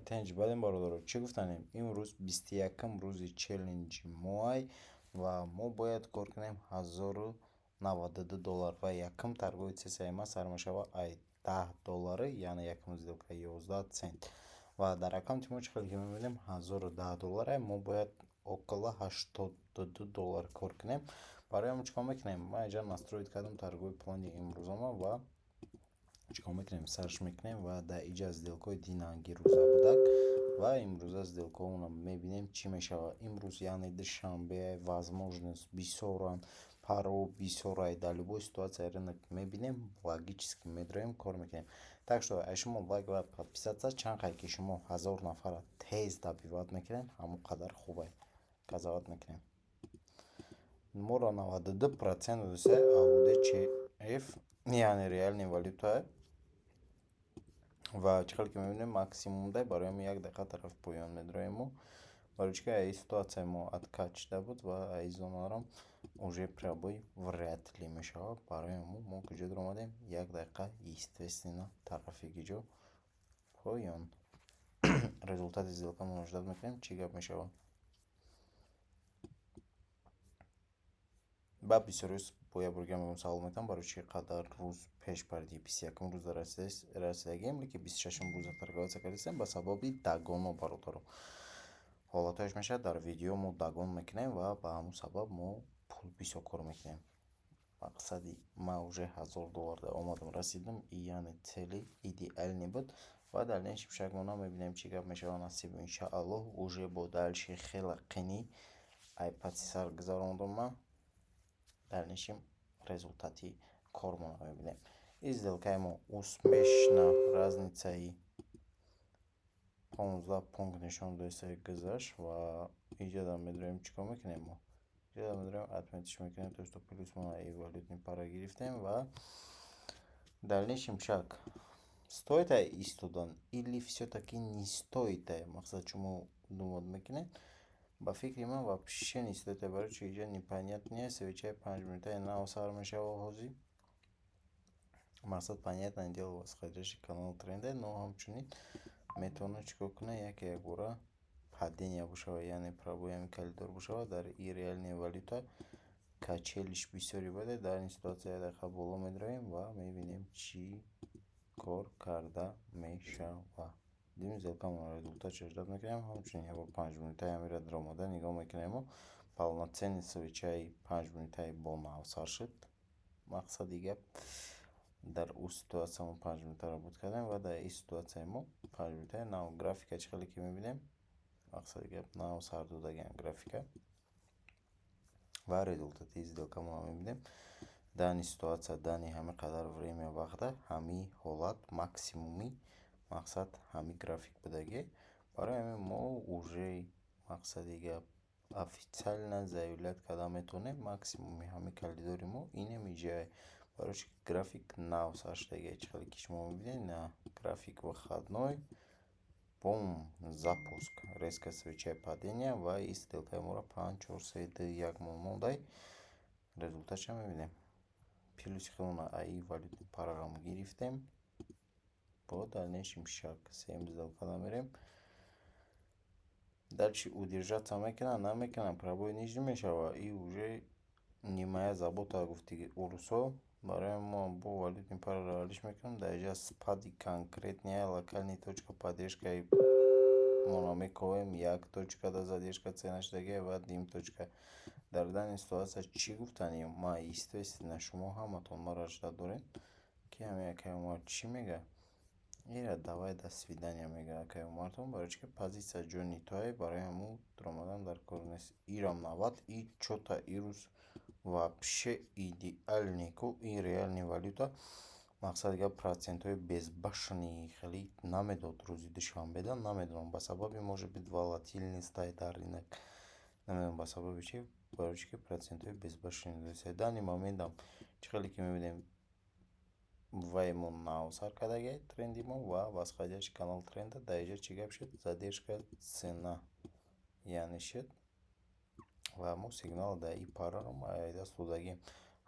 Тинҷ бадем, бародаро. Чӣ гуфтанем? Имрӯз 21-ум рӯзи челленҷи моай ва мо бояд кор кунем 1092 доллар ва якум торговый сессияи ма сар мешавад ай 10 доллары, яъне якум сделка 11 цент. Ва дар аккаунти мо, чӣ хеле ки мебинем, 1010 доллар. Мо бояд около 82 доллар кор кунем. Барои ҳамин чӣ кор мекунем? Ман инҷа настроить кардам торговый плани имрӯзама ва чӣ кор мекунем? Сарш мекунем ва дар инҷа сделкаҳои динанги рӯза будак ва имрӯза сделкаҳоро мебинем, чӣ мешавад. Имрӯз, яъне душанбе, возможность бисёранд, паро бисёрай. Дар любой ситуация рынок мебинем, логически медроем, кор мекунем. Так что ай шумо лайк ва подписаться. Чанд қадр ки шумо 1000 нафарро тез добивать мекунед, ҳамон қадар хубай. Казават мекунем. Моро 92% дӯсе AUD CHF, яъне реальный валюта. Ва чӣ хеле ки мебинем, максимум дай. Барои ҳамин як дақиқа тарафи поён медроем мо, барои чӣ ки аи ситуатсияи мо откат шуда буд ва аи зонарам уже пробой вряд ли мешавад. Барои ҳамун мо куҷо даромадем? Як дақиқа, естественно, тарафи киҷо? Поён. Результати сделкаро ждать мекунем, чӣ гап мешавад. Баъд бисёриҳо бо як бор дигар мегӯям, савол метавон, барои чӣ қадар рӯз пеш париди, 21-ум рӯза расидагием, лекин 26-ум рӯза торговаться кардастем? Ба сабаби догоно, бародаро. Ҳолатҳояш мешавад, дар видео мо догон мекунем ва ба ҳамун сабаб мо пул бисёр кор мекунем. Мақсади ман уже 1000 доллар омадам, расидам, и яъне цели идеальный буд. Ва дальнейшем шагмона мебинем, чӣ гап мешавад. Насиб, иншааллоҳ. Уже бо дальше хеле қинӣ ай паси сар гузарондум ман. Дальнейшем результати кормонро мебинем. И сделкаи мо успешно разницаи 15 пункт нишон додааст, гузашт. Ва иҷода медроем, чӣ кор мекунем мо? Иҷода медроем, отметиш мекунем, то что плюс мо и валютный пара гирифтем. Ва дальнейшем шаг: стоит истодан или всё-таки не стоит? Мақсад, шумо думать мекунед? Ба фикри ман, вообще не стоит. Барои чи? Иҷо непонятно, свечаи 5 минутаи нав сар мешавад ҳозир. Мақсад, понятное дело, восходящий канал тренда, но ҳамчунин метавонад чӣ кор кунад? Яке якбора падения бошавад, яъне пробои ҳамин коридор бошавад. Дар и реальная валюта качелиш бисёри баде. Дар ин ситуатсия як дақиқа боло медроем ва мебинем, чӣ кор карда мешавад. Дим сделкамонро результатшо ждать мекунем. Ҳамчунин як бор 5 минутаи ҳамира даромада нигоҳ мекунему. Полноценный свечаи 5 минутаи бо нав сар шуд. Мақсади гап, дар ӯ ситуатсия мо 5 минута работ кардем ва дар ин ситуатсияи мо 5 минутаи нав. Графика чӣ хеле ки мебинем, мақсади гап, нав сар додагиам графика ва результати сделкамонро мебинем. Данный ситуатсия, данный ҳамин қадар время, вақта, ҳамин ҳолат, максимуми мақсад ҳамин график будагӣ. Барои ҳамин мо уже, мақсади гап, официально заявлять карда метавонем: максимуми ҳамин коридори мо инам иҷае. Барои чи? График нав сар шудагиа. Чӣ хеле ки шумо мебинед, на график выходной, бум, запуск, резко свечаи падения. Ва и сделкаи моро панҷ, чор, се, ду, як мондай. Результатша мебинем. Плюси худмона аи валютный параам гирифтем. Бо дальнейшем шаг сеюм сделкада мерем. Дальше удержаться мекунад, намекунад, пробой нижний мешавад, и уже не моя забота, гуфти урусо. Барои мо бо валютный параро ҳалиш мекунем. Дар инҷа спади конкретная локальный точка поддержкаи моно мековем. Як точкада задержка цена шудагия ва ним точка. Дар данный ситуация чӣ гуфтанем? Ма, естественно, шумо ҳаматон маро ждать доред, ки ҳамин акай Умар чӣ мега. Ира давай, до свидания, мега акай Умартон. Барои чӣ ки позитсия ҷони туай, барои ҳамун дуромадан дар кор нест. Ирам 90 и чё-то ирӯз вообще идеальный ку. И реальный валюта, мақсади гап, процентҳои безбашенный хеле намедод рӯзи душанбеда. Намедонам, ба сабаби, может быть, волатильностай дар рынок, намедонам ба сабаби чӣ. Барои чӣ ки процентҳои безбашенный додааст. Данный моментам, чӣ хеле ки мебинем, вай мо нав сар кардагиай тренди мо ва восходящий канал тренда. Дар инҷа чӣ гап шуд? Задержка цена, яъне шуд ва мо сигнал дар ин параро даст додагем.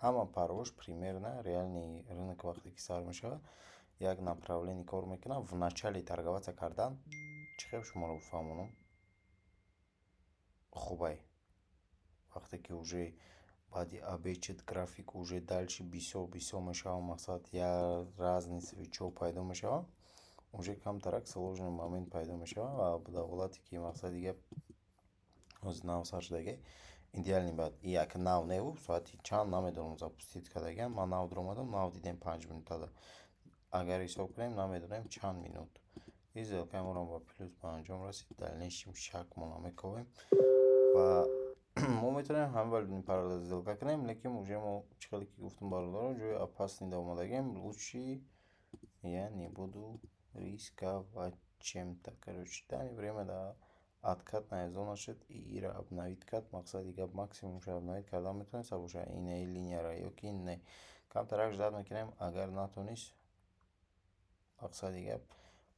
Ҳама параҳош примерно реальный рынок вақте ки сар мешавад, як направление кор мекунад. В начале торговаться кардан Чӣ хел шуморо бифаҳмонам? Хубай, вақте ки уже баъди обед шуд, график уже дальше бисёр бисёр мешавад, мақсад, як разный свечҳо пайдо мешавад, уже камтарак сложный момент пайдо мешавад. Ва дар ҳолате ки, мақсади гап, ҳозир нав сар шудагай, идеальный. Баъд як нав неву соати чанд намедонам запустить кардагиам, ман нав дуромадам, нав дидем. 5 минутада агар ҳисоб кунем, намедонем чанд минут. Ин сделкаи моро ба плюс ба анҷом расид. Дальнейший шаг мо намекобем ва мо метавонем ҳама валютный парада сделка кунем, лекин уже мо, чӣ хеле ки гуфтам, бародаро, ҷои опасный да омадагием, лучше я не буду рисковать чем-то. Короче, данный время да откатная зона шуд и ира обновить кард. Мақсади гап, максимумша обновить кардан метавониста бошад инаи линияра ё ки не. Камтарак ждать мекунем, агар натонист, мақсади гап,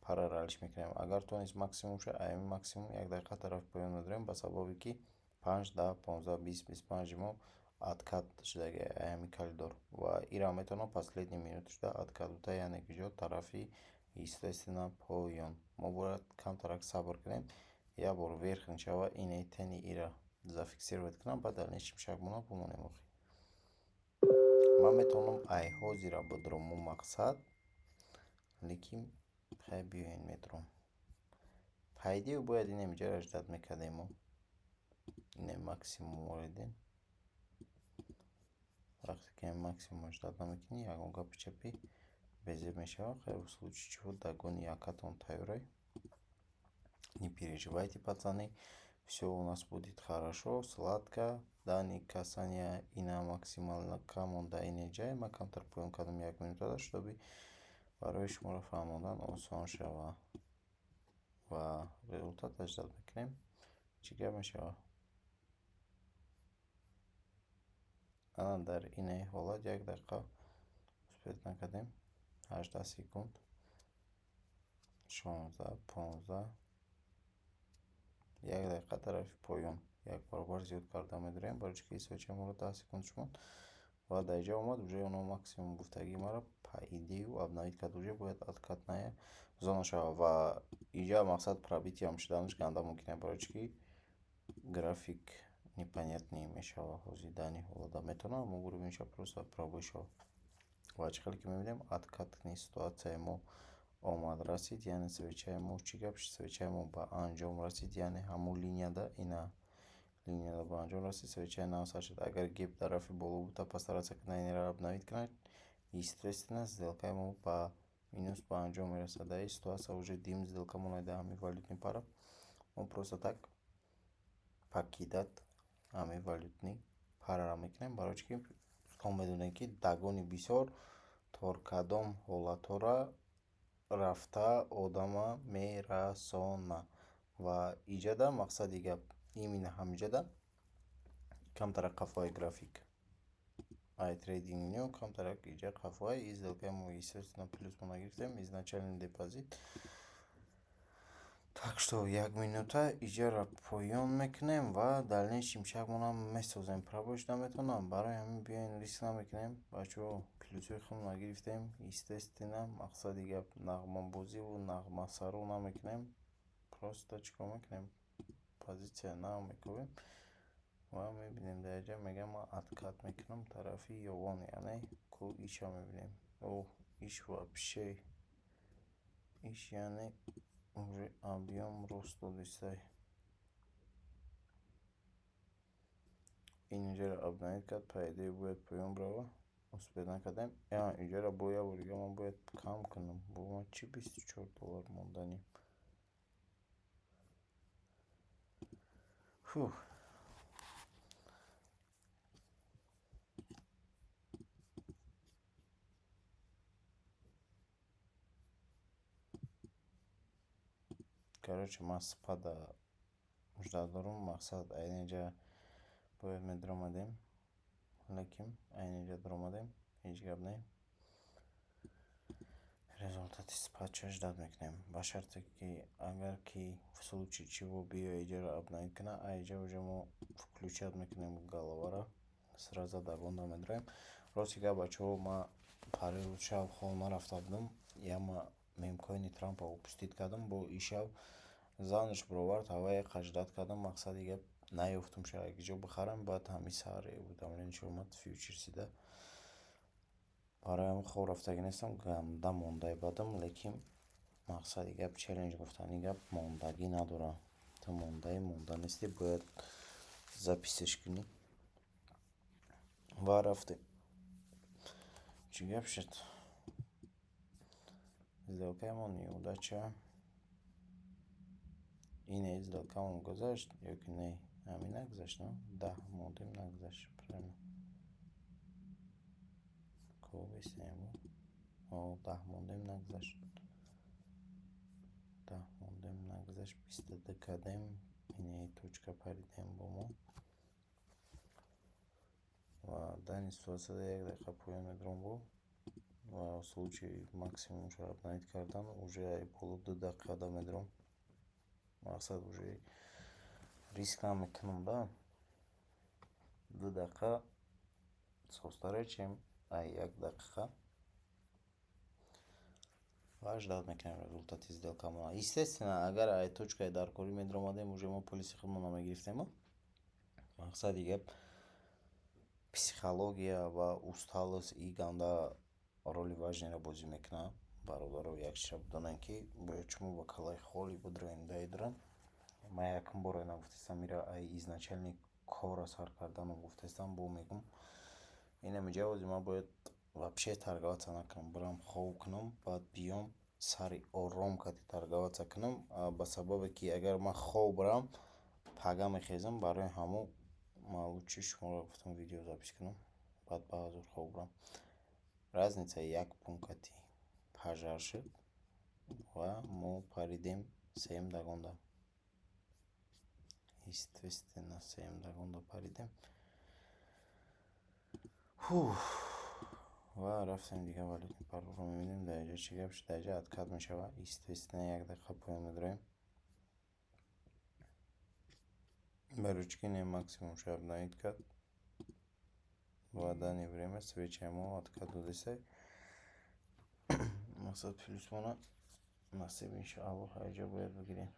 параллелш мекунем. Агар тонист максимумша, аями максимум як дақиқа тарафи поён медорем, ба сабабе ки 5, 10, 15, 20, 25 мо откат шудаги аями коридор ва ира метавонам последний минуташда откат бута, яъне ки ҷо тарафи, естественно, поён. Мо бояд камтарак сабр кунем, як бор вверх шава, инаи тени ира зафиксировать кунам, баъд дальнейший шаг мона бимонем. Охи, ман метавонам ай ҳозира бидурому, мақсад, лекин хай, биёен, медуром. По идее, бояд инам иҷара ждать мекардем мо, ине максимум воридем. Вақте ки максимум ждать намекунӣ, ягон гапи чапи безеб мешавад. Хайр, в случае чего догони якатон тайёрай. Не переживайте, пацаны, всё у нас будет хорошо, сладко. Данный касания ина максимально кам монда, ине ҷай ман камтар поён кардам як минутада, чтобы барои шуморо фаҳмондан осон шавад, ва результаташ ждать мекунем, чӣ гап мешавад. Ана, дар инаи ҳолат як дақиқа успеть накардем, 18 секунд, 16, 15, як дақиқа тарафи поён як баробар зиёд карда медорем, барои чӣ ки свечаи моро 10 секунд шумонд ва дар инҷа омад, уже оно максимум гуфтагии маро, по идее, обновить кард, уже бояд откатная зона шавад. Ва инҷа, мақсад, пробитиям шуданаш ганда мумкин аст, барои чӣ ки график непонятный мешавад. Ҳозир данный ҳолата метавонад мо уровеньша просто пробой шавад. Ва чӣ хеле ки мебинем, откатный ситуатсияи мо омад расид, яъне свечаи мо чӣ гап шуд? Свечаи мо ба анҷом расид, яъне ҳамун линияда, ина линияда ба анҷом расид, свечаи нав сар шуд. Агар геп тарафи боло буд, постараться кунад инро обновить кунад, естественно, сделкаи мо ба минус ба анҷом мерасад. Дар ин ситуатсия уже дим сделкамон дар ҳамин валютный пара, мо просто так покидать ҳамин валютный параро мекунем, барои чӣ ки шумо медонед, ки догони бисёр тор кадом ҳолатҳоро рафта одама мерасонад. Ва иҷада, мақсади гап, именно ҳамиҷада камтарак қафои график ай трейдинг камтарак иҷа қафои и сделкаи мо, естественно, плюс мо нагирифтем изначальный депозит. Так что як минута иҷаро поён мекунем ва дальнейший шагмонам месозем. Пробой шуда метавонам, барои ҳамин биёен, риск намекунем, бачаҳо. Плюсҳои худро нагирифтем, естественно, мақсади гап, нағмабозиву нағмасаро намекунем, просто чӣ кор мекунем? Позитсия нав мекобем ва мебинем. Дар инҷа мегӯям, ман откат мекунам тарафи ёвон, яъне ку иша мебинем. О, иш вообще иш, яъне уже объём рост додистай. Ин инҷаро обновить кард, по идее, бояд поён бирава, успеть накардем. Инҷаро бо як бори дига ман бояд кам кунам. Бо ман чӣ 24 доллар монданем? Фух. Короче, ман спада ждать дорум, мақсад, айнинҷа бояд медаромадем, лекин айнинҷа даромадем, ҳеҷ гап не. Результати спадша ждать мекунем, ба шарте ки агар ки в случае чего биёя иҷаро обновить кунад, аиҷа уже мо включать мекунем головаро, сразу догонда медароем. Рости гап, бачаҳо, ман парирӯз шаб хоб нарафта будам, яма мемкоини Трампа упустить кардам, бо ишав. Занаш бировард, ҳавае ждать кардам, мақсади гап наёфтум ша ҷо бихарам, баъд ҳамин саҳар уведомление омад фьючерсида. Барои ҳамин хоб рафтагӣ нестам, ганда мондаи бадам, лекин мақсади гап, челлендж гуфтани гап мондагӣ надорам. Ту мондаӣ, монда нестӣ, бояд запись ш кунӣ. Ва рафтем. Чӣ гап шуд? Сделкаамон неудача. Ине сделкаамон гузашт ё ки не? Ҳамин нагузашт, на? 10 мондем, нагузашт. Правильно. Ковесем. О, 10 мондем, нагузашт. 10 мондем, нагузашт. 22 кардем. Ине точка паридем бо мо. Ва данный ситуатсияда як дақиқа поён медорам бо ва в случае максимумшо обновить кардан уже боло 2 дақиқада медорам. Мақсад, уже риск намекунам да. 2 дақиқа созтаре, чем ай як дақиқа. Ва ждать мекунем результати сделкамона. Естественно, агар ай точкаи даркорӣ медаромадем, уже мо плюси худмонро мегирифтем. Мақсади гап, психология ва усталость и ганда роли важныйро бозӣ мекунад. Бародаро, як чизро бидонед, ки бояд шумо ба каллаи холӣ бидроен даидран. Ман якум бор нагуфтестам, ира ай изначальный корро сар карданам гуфтестам, бо мегӯм. Инами ҷавози ман бояд вообще торговаться накунам, бирам хоб кунам, баъд биём, сари ором кати торговаться кунам, ба сабабе ки агар ман хоб бирам, пага мехезам. Барои ҳамун ман лучше шуморо гуфтам видео запись кунам, баъд ба ҳазур хоб бирам. Разница як пункт кати пожар шуд ва мо паридем сеюм догонда. Естественно, сеюм догонда паридем. Фух. Ва рафтем, дигар валютный параро мебинем. Дар инҷа чӣ гап шуд? Дар инҷа откат мешавад. Естественно, як дақиқа поён медорем. Барои чӣ ки не максимумшо обновить кард. Ва данный время свечаи мо откат додистай. Мақсад, плюсмона насиб, иншоаллоҳ, ҳайҷа бояд бигирем.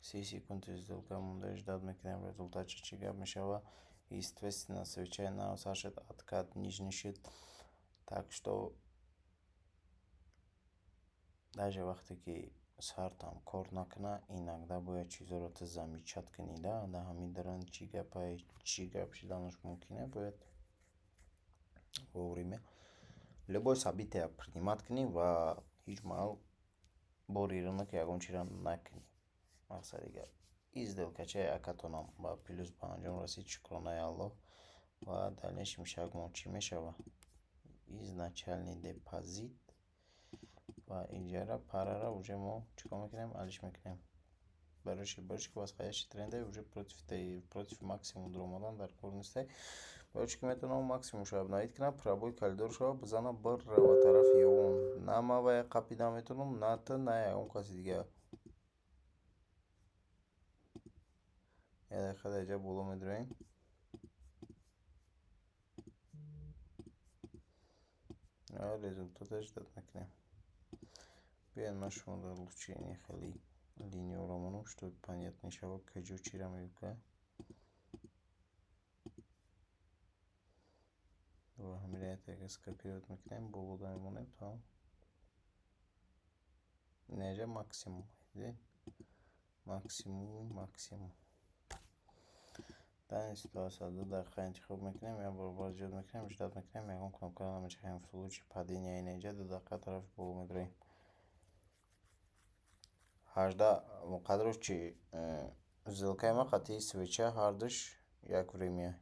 30 секунди сделка монда, ждать мекунем результатша чӣ гап мешавад. Естественно, свечаи нав сар шуд, откат нижний шуд. Так что даже вақте ки сартам кор накунад, иногда бояд чизҳоро ту замечать кунӣ да, дар ҳамин дарун чӣ гапае, чӣ гап шуданаш мумкин, бояд вовремя любое событие принимать кунӣ ва ҳеҷ маҳал бори рынок ягон чизро накунӣ. Мақсади гап, ин сделкачаи акатонам ба плюс ба анҷом расид, шукронаи Аллоҳ. Ва дальнейшем шагмон чӣ мешавад? Изначальный депозит ва инҷара парара уже мо чӣ кор мекунем? Алиш мекунем. Барои чӣ? Барои чӣ ки восходящий тренде уже против максимум дуромадан дар кор нестай. Барои чӣ ки метавонам максимумшо обновить кунам, пробой коридор шава, бизанам, бирава тарафи он. На ман вая қапида метавонам, на ту, на ягон каси дигар. Як дақиқа дар инҷа боло медроем. Ва результаташ ждать мекунем. Биёед, ман шуморо лучше ини хеле линияро монам, чтоб понятно шавад, куҷо чиро мегӯяд. Ва ҳаминро як скопировать мекунем, болода мемонем, тамом. Инҷа максимум, дидед? Максимум, максимум. Дар ин ситуация 2 дақиқа интихоб мекунем, як баробар зиёд мекунем, ждать мекунем, ягон кнопкаро намечахем. В случае падения инҷа 2 дақиқа тарафи боло медроем. 18 қадрош чи, сделкаи ма қатъи свеча ҳардуш як время.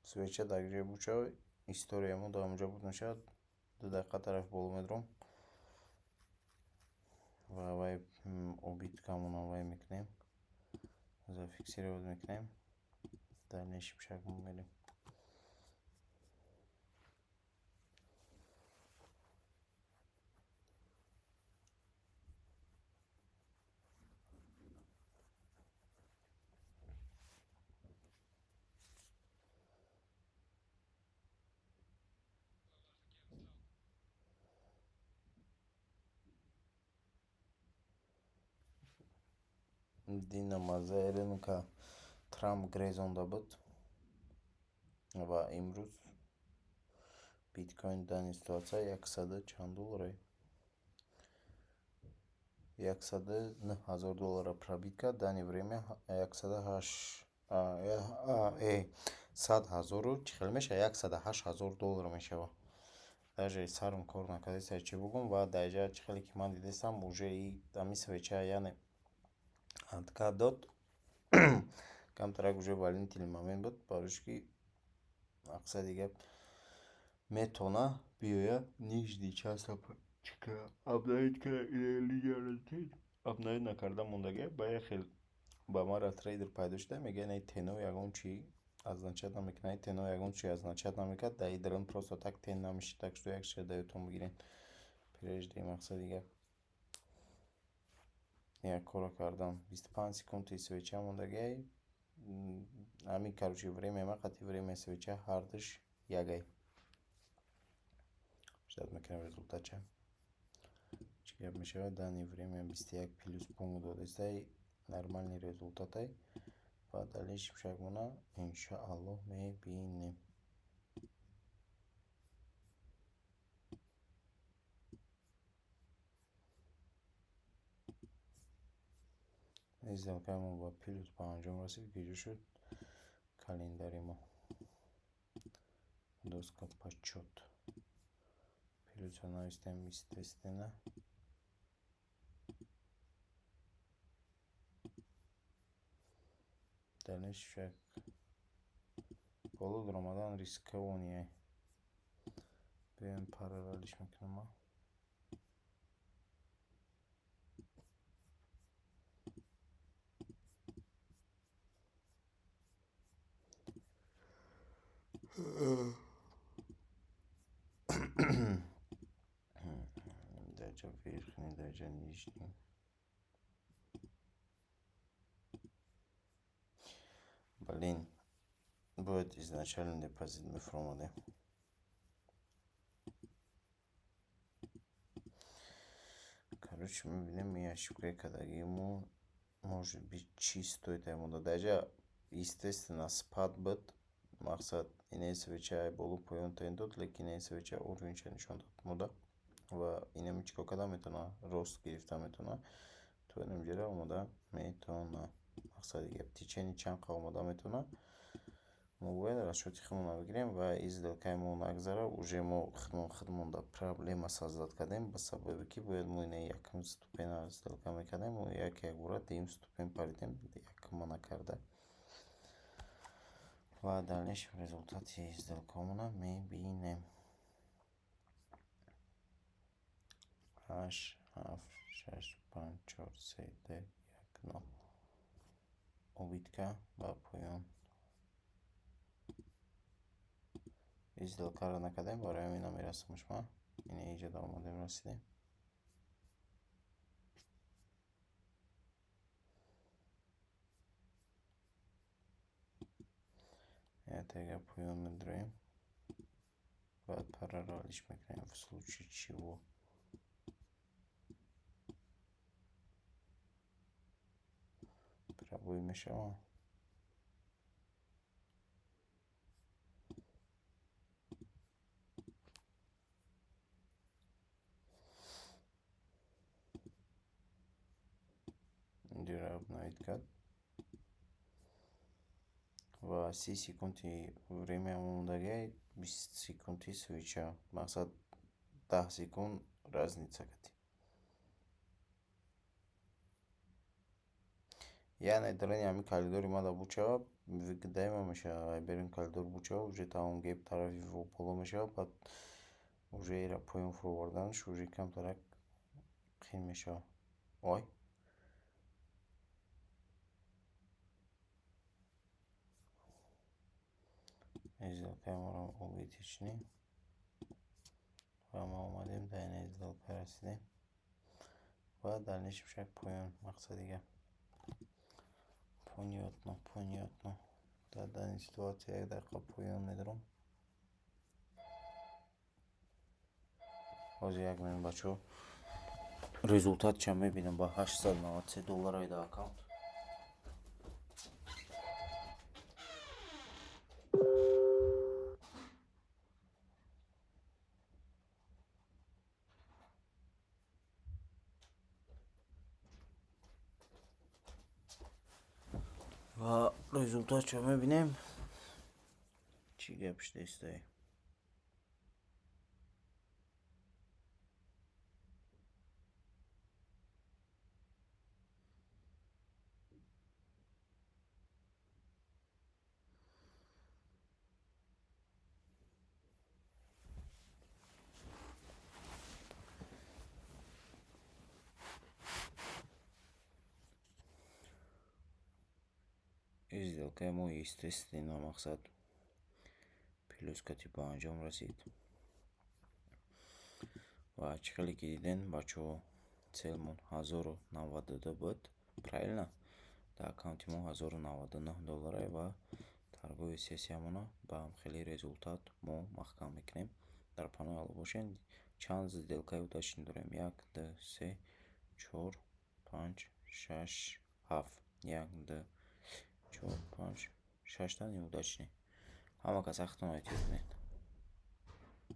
Свеча дар ҷое буд шавад, историяи мо дар ҳамонҷо буд мешавад. 2 дақиқа тарафи боло медорам ва вай убыткамонро вай мекунем, зафиксировать мекунем, дальнейшем шаг мерем. Дина маззаи рынка Трамп грезонда буд ва имрӯз биткоин данный ситуация яксаду чанд долларе? 109 000 долларро пробить кард. Данный время яксаду ҳашт, 100 000-у чӣ хел мешавад? 108 000 доллар мешавад. Даже сарм кор накардаиста, чӣ бугум. Ва дар инҷа, чӣ хеле ки ман дидастам, уже ҳамин свеча, яъне откат дод, камтарак уже волатильный момент буд, барои ки мақсади гап метавона биёяд, нижний часта обновить кунад, обновить накарда мондагиа. Ба як хел ба мара трейдер пайдо шуда, мегӯяд, ин тено ягон чи означать намекунад, тено ягон чи означать намекунад, дар ин просто так тень намешид. Так что як чиза дар ёдтон бигиред прежде, мақсади гап, як корро кардан. 25 секунди свеча мондагиай. Ҳамин, короче, время ма қати время свеча ҳардуш ягай. Ждать мекунем результатша, чӣ гап мешавад. Данный время 21 плюс пункт додистай, нормальный результатай, ва дальнейшем шагмона иншааллоҳ мебинем. Сделкаи мо ба плюс ба анҷом расид. Гиҷо шуд календари мо? Доска подсчёт. Плюсро навистем, естественно. Дальнейший шаг боло дуромадан рискованный. Биёем, параллелиш мекунам. Дараҷа верхний, дараҷа нижний. Блин, бояд изначально депозит мефуромадем. Короче, мебинем, ин ошибкаи кардагии мо, может быть, чӣ стоит монда. Дараҷа, естественно, спад буд. Мақсад, инаи свеча боло поён тень дод, лекин инаи свеча уровеньша нишон дод мода ва инами чӣ кор карда метавона? Рост гирифта метавона, то инамҷоро омода метавона. Мақсади гап, течение чанд қа омода метавона. Мо бояд расчёти худмонро бигирем ва ин сделкаи мо нагзара. Уже мо худмон худмонда проблема создать кардем, ба сабабе ки бояд мо инаи якум ступена сделка мекардем. Мо як якбора дуюм ступень паридем, якума накарда. Ва дальнейшем результати сделкаомона мебинем. Ҳашт, ҳафт, шаш, панҷ, чор, се, ду, як, нол. Убытка ба поён. Сделкаро накардем, барои ҳамин намерасам шума. Ина иҷода омадем, расидем. Тега поён медроем, баъд параллелиш мекунем, в случае чего. Пробой мешавад. Инҷоро обновить кард ва 30 секунди время мондагиай, 20 секунди свеча. Мақсад, 10 секунд разница кардем. Яъне даруни ҳамин коридори мада бучава, выгодаема мешавад. Берун коридор бучава, уже тамом, геп тарафи боло мешавад, баъд уже ира поён фуроварданаш уже камтарак қиин мешавад. Ой, сделкаи моро убыточный ва мо омадем, дар ин сделка расидем ва дальнейшем шаг поён. Мақсади гап, понятно, понятно. Дар данный ситуация як дақиқа поён медорам. Ҳозир як минут, бачаҳо, результатша мебинам ба 893 долларои дар аккаунт. Ва результатшо мебинем, чӣ гап шудааистай. Ин сделкаи мо, естественно, мақсад, плюс кати ба анҷом расид. Ва чӣ хеле ки дидем, бачаҳо, целмон 1092 буд, правильно? Дар аккаунти мо 1099 доллара ва торговый сессиямона ба ҳамхели результат мо маҳкам мекунем. Дар паноҳи Аллоҳ бошед. Чанд сделкаи удачный дорем? Як, ду, се, чор, панҷ, шаш, ҳафт. Як, ду, чор, панҷ, шашта неудачный. Ҳама кас ҳақтон эҳтиёт кунед.